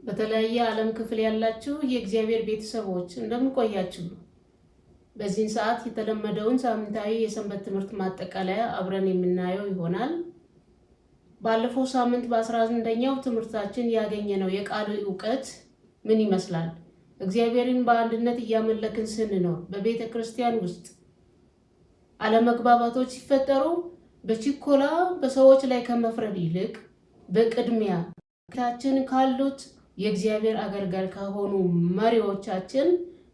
በተለያየ ዓለም ክፍል ያላችሁ የእግዚአብሔር ቤተሰቦች እንደምን ቆያችሁ? በዚህን ሰዓት የተለመደውን ሳምንታዊ የሰንበት ትምህርት ማጠቃለያ አብረን የምናየው ይሆናል። ባለፈው ሳምንት በ11ኛው ትምህርታችን ያገኘነው የቃሉ እውቀት ምን ይመስላል? እግዚአብሔርን በአንድነት እያመለክን ስንኖር በቤተ ክርስቲያን ውስጥ አለመግባባቶች ሲፈጠሩ በችኮላ በሰዎች ላይ ከመፍረድ ይልቅ በቅድሚያ ታችን ካሉት የእግዚአብሔር አገልጋይ ከሆኑ መሪዎቻችን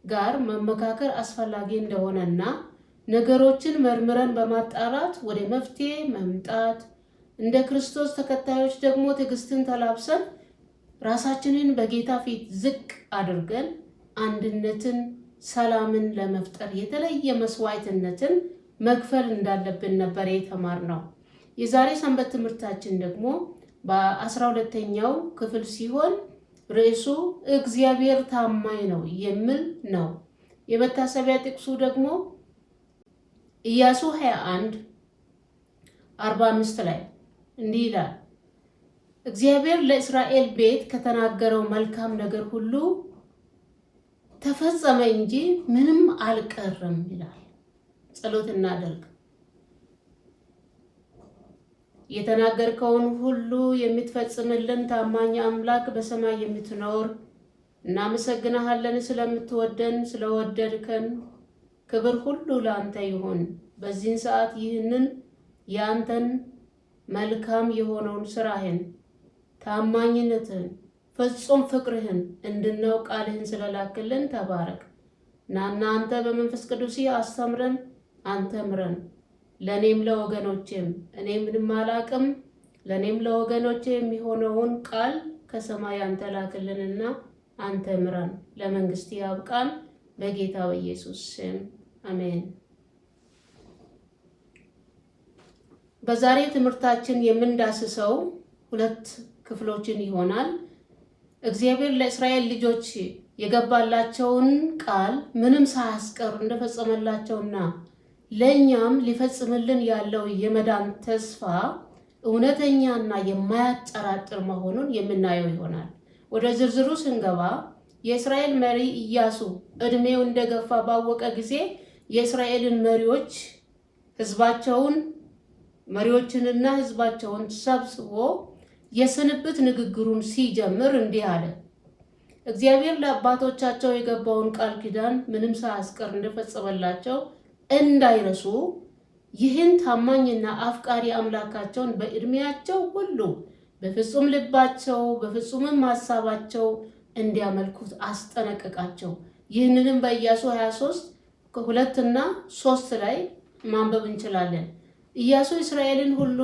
ጋር መመካከር አስፈላጊ እንደሆነና ነገሮችን መርምረን በማጣራት ወደ መፍትሄ መምጣት እንደ ክርስቶስ ተከታዮች ደግሞ ትዕግስትን ተላብሰን ራሳችንን በጌታ ፊት ዝቅ አድርገን አንድነትን፣ ሰላምን ለመፍጠር የተለየ መስዋዕትነትን መክፈል እንዳለብን ነበር የተማርነው። የዛሬ ሰንበት ትምህርታችን ደግሞ በ12ኛው ክፍል ሲሆን ርዕሱ እግዚአብሔር ታማኝ ነው የሚል ነው። የመታሰቢያ ጥቅሱ ደግሞ ኢያሱ 21:45 ላይ እንዲህ ይላል፣ እግዚአብሔር ለእስራኤል ቤት ከተናገረው መልካም ነገር ሁሉ ተፈጸመ እንጂ ምንም አልቀረም ይላል። ጸሎት እናደርግ። የተናገርከውን ሁሉ የምትፈጽምልን ታማኝ አምላክ በሰማይ የምትኖር እናመሰግንሃለን። ስለምትወደን ስለወደድከን ክብር ሁሉ ለአንተ ይሁን። በዚህን ሰዓት ይህንን የአንተን መልካም የሆነውን ስራህን፣ ታማኝነትህን፣ ፍጹም ፍቅርህን እንድናውቅ ቃልህን ስለላክልን ተባረክ። ናና አንተ በመንፈስ ቅዱስ አስተምረን፣ አንተ ምረን። ለእኔም ለወገኖቼም እኔ ምንም አላቅም፣ ለእኔም ለወገኖቼ የሚሆነውን ቃል ከሰማይ አንተ ላክልንና አንተ ምራን፣ ለመንግስት ያብቃን። በጌታ በኢየሱስ ስም አሜን። በዛሬ ትምህርታችን የምንዳስሰው ሁለት ክፍሎችን ይሆናል። እግዚአብሔር ለእስራኤል ልጆች የገባላቸውን ቃል ምንም ሳያስቀር እንደፈጸመላቸውና ለእኛም ሊፈጽምልን ያለው የመዳን ተስፋ እውነተኛና የማያጠራጥር መሆኑን የምናየው ይሆናል። ወደ ዝርዝሩ ስንገባ የእስራኤል መሪ ኢያሱ ዕድሜው እንደገፋ ባወቀ ጊዜ የእስራኤልን መሪዎች ህዝባቸውን መሪዎችንና ህዝባቸውን ሰብስቦ የስንብት ንግግሩን ሲጀምር እንዲህ አለ። እግዚአብሔር ለአባቶቻቸው የገባውን ቃል ኪዳን ምንም ሳያስቀር እንደፈጸመላቸው እንዳይረሱ ይህን ታማኝና አፍቃሪ አምላካቸውን በዕድሜያቸው ሁሉ በፍጹም ልባቸው በፍጹምም ሀሳባቸው እንዲያመልኩት አስጠነቀቃቸው። ይህንንም በኢያሱ 23 2 እና 3 ላይ ማንበብ እንችላለን። ኢያሱ እስራኤልን ሁሉ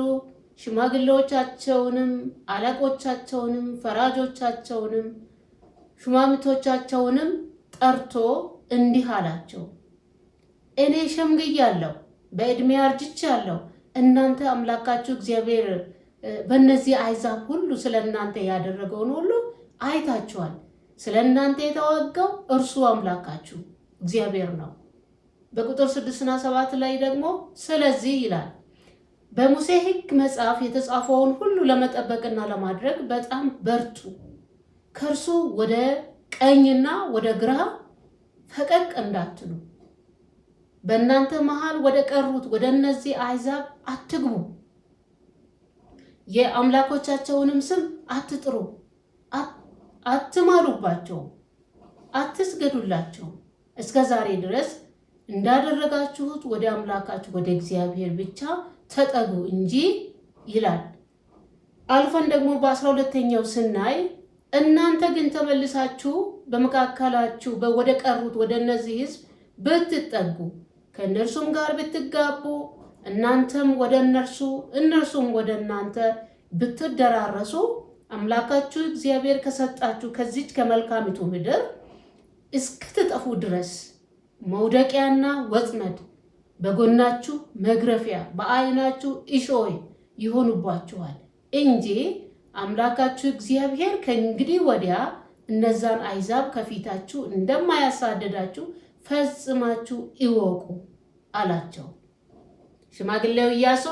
ሽማግሌዎቻቸውንም፣ አለቆቻቸውንም፣ ፈራጆቻቸውንም፣ ሹማምቶቻቸውንም ጠርቶ እንዲህ አላቸው። እኔ ሸምግያለሁ፣ በዕድሜ አርጅቻለሁ። እናንተ አምላካችሁ እግዚአብሔር በእነዚህ አሕዛብ ሁሉ ስለ እናንተ ያደረገውን ሁሉ አይታችኋል። ስለ እናንተ የተዋጋው እርሱ አምላካችሁ እግዚአብሔር ነው። በቁጥር 6ና 7 ላይ ደግሞ ስለዚህ ይላል በሙሴ ሕግ መጽሐፍ የተጻፈውን ሁሉ ለመጠበቅና ለማድረግ በጣም በርቱ፣ ከእርሱ ወደ ቀኝና ወደ ግራ ፈቀቅ እንዳትሉ፣ በእናንተ መሃል ወደ ቀሩት ወደ እነዚህ አሕዛብ አትግቡ፣ የአምላኮቻቸውንም ስም አትጥሩ፣ አትማሉባቸው፣ አትስገዱላቸው። እስከ ዛሬ ድረስ እንዳደረጋችሁት ወደ አምላካችሁ ወደ እግዚአብሔር ብቻ ተጠጉ እንጂ ይላል። አልፈን ደግሞ በ12ኛው ስናይ እናንተ ግን ተመልሳችሁ በመካከላችሁ ወደ ቀሩት ወደ እነዚህ ሕዝብ ብትጠጉ ከእነርሱም ጋር ብትጋቡ እናንተም ወደ እነርሱ እነርሱም ወደ እናንተ ብትደራረሱ አምላካችሁ እግዚአብሔር ከሰጣችሁ ከዚች ከመልካሚቱ ምድር እስክትጠፉ ድረስ መውደቂያና ወጥመድ በጎናችሁ መግረፊያ በዓይናችሁ እሾህ ይሆኑባችኋል እንጂ አምላካችሁ እግዚአብሔር ከእንግዲህ ወዲያ እነዛን አሕዛብ ከፊታችሁ እንደማያሳድዳችሁ ፈጽማችሁ እወቁ አላቸው። ሽማግሌው ኢያሱ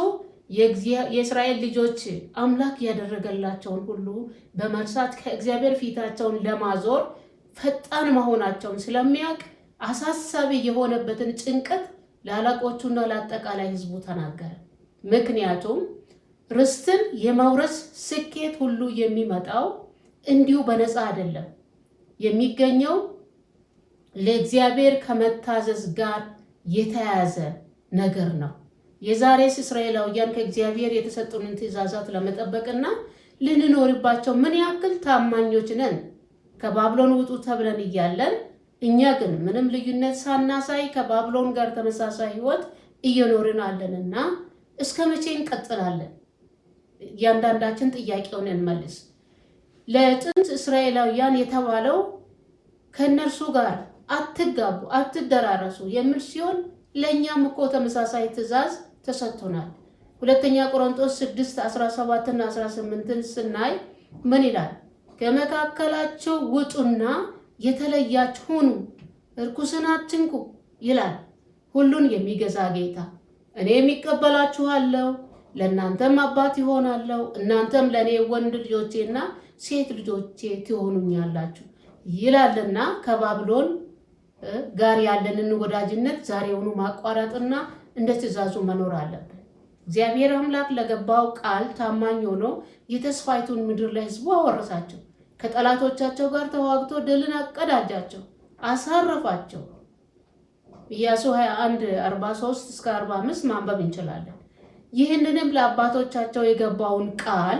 የእስራኤል ልጆች አምላክ ያደረገላቸውን ሁሉ በመርሳት ከእግዚአብሔር ፊታቸውን ለማዞር ፈጣን መሆናቸውን ስለሚያውቅ አሳሳቢ የሆነበትን ጭንቀት ለአለቆቹና ለአጠቃላይ ሕዝቡ ተናገረ። ምክንያቱም ርስትን የመውረስ ስኬት ሁሉ የሚመጣው እንዲሁ በነፃ አይደለም። የሚገኘው ለእግዚአብሔር ከመታዘዝ ጋር የተያያዘ ነገር ነው። የዛሬስ እስራኤላውያን ከእግዚአብሔር የተሰጡንን ትእዛዛት ለመጠበቅና ልንኖርባቸው ምን ያክል ታማኞች ነን? ከባብሎን ውጡ ተብለን እያለን እኛ ግን ምንም ልዩነት ሳናሳይ ከባብሎን ጋር ተመሳሳይ ሕይወት እየኖርን አለንና እስከ መቼ እንቀጥላለን? እያንዳንዳችን ጥያቄውን እንመልስ። ለጥንት እስራኤላውያን የተባለው ከእነርሱ ጋር አትጋቡ፣ አትደራረሱ የሚል ሲሆን ለእኛም እኮ ተመሳሳይ ትእዛዝ ተሰጥቶናል። ሁለተኛ ቆሮንቶስ 6 17 እና 18ን ስናይ ምን ይላል? ከመካከላቸው ውጡና የተለያችሁ ሁኑ፣ እርኩስን አትንኩ ይላል ሁሉን የሚገዛ ጌታ። እኔም እቀበላችኋለሁ፣ ለእናንተም አባት ይሆናለሁ፣ እናንተም ለእኔ ወንድ ልጆቼና ሴት ልጆቼ ትሆኑኛላችሁ ይላልና ከባብሎን ጋር ያለንን ወዳጅነት ዛሬውኑ ማቋረጥና እንደ ትእዛዙ መኖር አለብን። እግዚአብሔር አምላክ ለገባው ቃል ታማኝ ሆኖ የተስፋይቱን ምድር ለሕዝቡ አወረሳቸው። ከጠላቶቻቸው ጋር ተዋግቶ ድልን አቀዳጃቸው፣ አሳረፋቸው። ኢያሱ 21 43 እስከ 45 ማንበብ እንችላለን። ይህንንም ለአባቶቻቸው የገባውን ቃል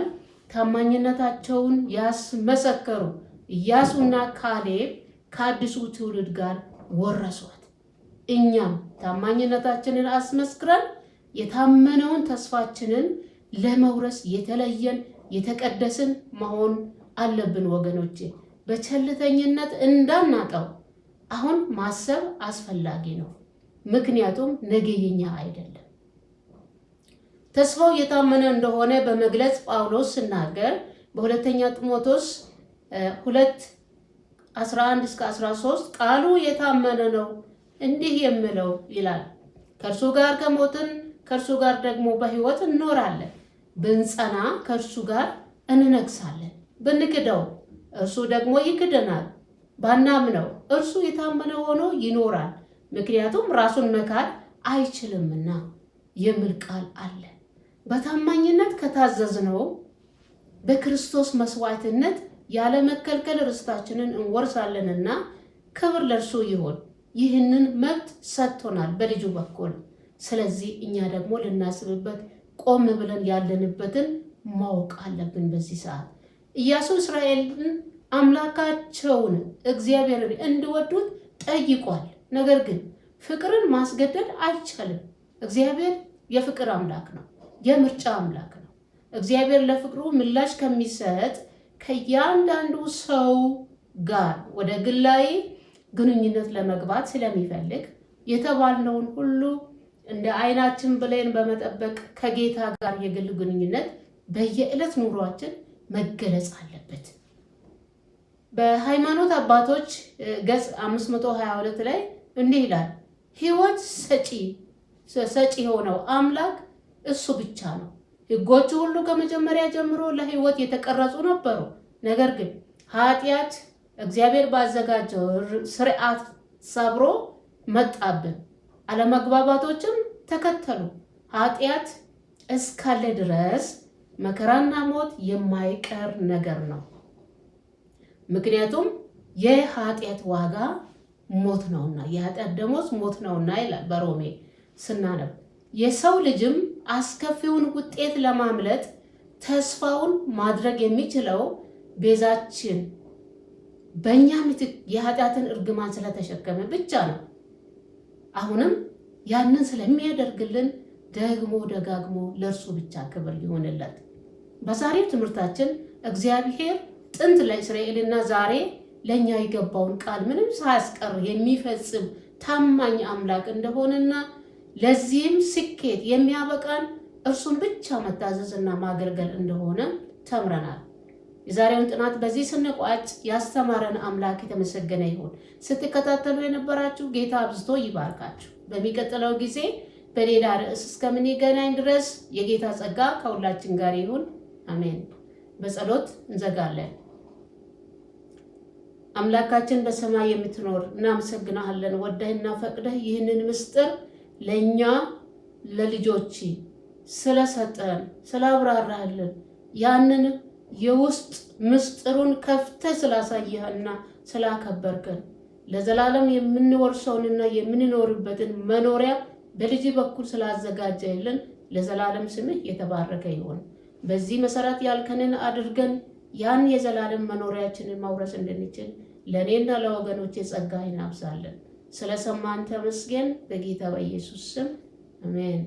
ታማኝነታቸውን ያስመሰከሩ ኢያሱና ካሌብ ከአዲሱ ትውልድ ጋር ወረሷት። እኛም ታማኝነታችንን አስመስክረን የታመነውን ተስፋችንን ለመውረስ የተለየን የተቀደስን መሆን አለብን። ወገኖቼ በቸልተኝነት እንዳናጣው አሁን ማሰብ አስፈላጊ ነው። ምክንያቱም ነገ የኛ አይደለም። ተስፋው የታመነ እንደሆነ በመግለጽ ጳውሎስ ሲናገር በሁለተኛ ጢሞቴዎስ 2 11 እስከ 13 ቃሉ የታመነ ነው እንዲህ የምለው ይላል፣ ከእርሱ ጋር ከሞትን ከእርሱ ጋር ደግሞ በሕይወት እንኖራለን። ብንጸና ከእርሱ ጋር እንነግሳለን። ብንክደው እርሱ ደግሞ ይክደናል። ባናምነው እርሱ የታመነ ሆኖ ይኖራል፣ ምክንያቱም ራሱን መካድ አይችልምና የሚል ቃል አለ። በታማኝነት ከታዘዝነው በክርስቶስ መስዋዕትነት ያለ መከልከል ርስታችንን እንወርሳለንና ክብር ለእርሱ ይሁን። ይህንን መብት ሰጥቶናል በልጁ በኩል። ስለዚህ እኛ ደግሞ ልናስብበት ቆም ብለን ያለንበትን ማወቅ አለብን። በዚህ ሰዓት ኢያሱ እስራኤልን አምላካቸውን እግዚአብሔርን እንዲወዱት ጠይቋል። ነገር ግን ፍቅርን ማስገደድ አይቻልም። እግዚአብሔር የፍቅር አምላክ ነው፣ የምርጫ አምላክ ነው። እግዚአብሔር ለፍቅሩ ምላሽ ከሚሰጥ ከእያንዳንዱ ሰው ጋር ወደ ግላዊ ግንኙነት ለመግባት ስለሚፈልግ የተባልነውን ሁሉ እንደ ዓይናችን ብሌን በመጠበቅ ከጌታ ጋር የግል ግንኙነት በየዕለት ኑሯችን መገለጽ አለበት። በሃይማኖት አባቶች ገጽ 522 ላይ እንዲህ ይላል፣ ሕይወት ሰጪ የሆነው አምላክ እሱ ብቻ ነው። ሕጎቹ ሁሉ ከመጀመሪያ ጀምሮ ለሕይወት የተቀረጹ ነበሩ። ነገር ግን ኃጢአት እግዚአብሔር ባዘጋጀው ስርዓት ሰብሮ መጣብን። አለመግባባቶችም ተከተሉ። ኃጢአት እስካለ ድረስ መከራና ሞት የማይቀር ነገር ነው። ምክንያቱም የኃጢአት ዋጋ ሞት ነውና፣ የኃጢአት ደሞዝ ሞት ነውና ይላል በሮሜ ስናነብ። የሰው ልጅም አስከፊውን ውጤት ለማምለጥ ተስፋውን ማድረግ የሚችለው ቤዛችን በእኛ ምትክ የኃጢአትን እርግማን ስለተሸከመ ብቻ ነው። አሁንም ያንን ስለሚያደርግልን ደግሞ ደጋግሞ ለእርሱ ብቻ ክብር ይሆንለት። በዛሬው ትምህርታችን እግዚአብሔር ጥንት ለእስራኤልና ዛሬ ለእኛ የገባውን ቃል ምንም ሳያስቀር የሚፈጽም ታማኝ አምላክ እንደሆነና ለዚህም ስኬት የሚያበቃን እርሱን ብቻ መታዘዝና ማገልገል እንደሆነ ተምረናል። የዛሬውን ጥናት በዚህ ስንቋጭ ያስተማረን አምላክ የተመሰገነ ይሁን። ስትከታተሉ የነበራችሁ ጌታ አብዝቶ ይባርካችሁ። በሚቀጥለው ጊዜ በሌላ ርዕስ እስከምንገናኝ ድረስ የጌታ ጸጋ ከሁላችን ጋር ይሁን። አሜን። በጸሎት እንዘጋለን። አምላካችን በሰማይ የምትኖር እናመሰግናለን። ወደህና ፈቅደህ ይህንን ምስጢር ለእኛ ለልጆች ስለሰጠን ስላብራራህልን ያንን የውስጥ ምስጢሩን ከፍተህ ስላሳየህና ስላከበርከን ለዘላለም የምንወርሰውንና የምንኖርበትን መኖሪያ በልጅ በኩል ስላዘጋጀህልን ለዘላለም ስምህ የተባረከ ይሁን። በዚህ መሰረት ያልከንን አድርገን ያን የዘላለም መኖሪያችንን መውረስ እንድንችል ለእኔና ለወገኖቼ ጸጋህን አብዛለን። ስለሰማን ተመስገን። በጌታ በኢየሱስ ስም አሜን።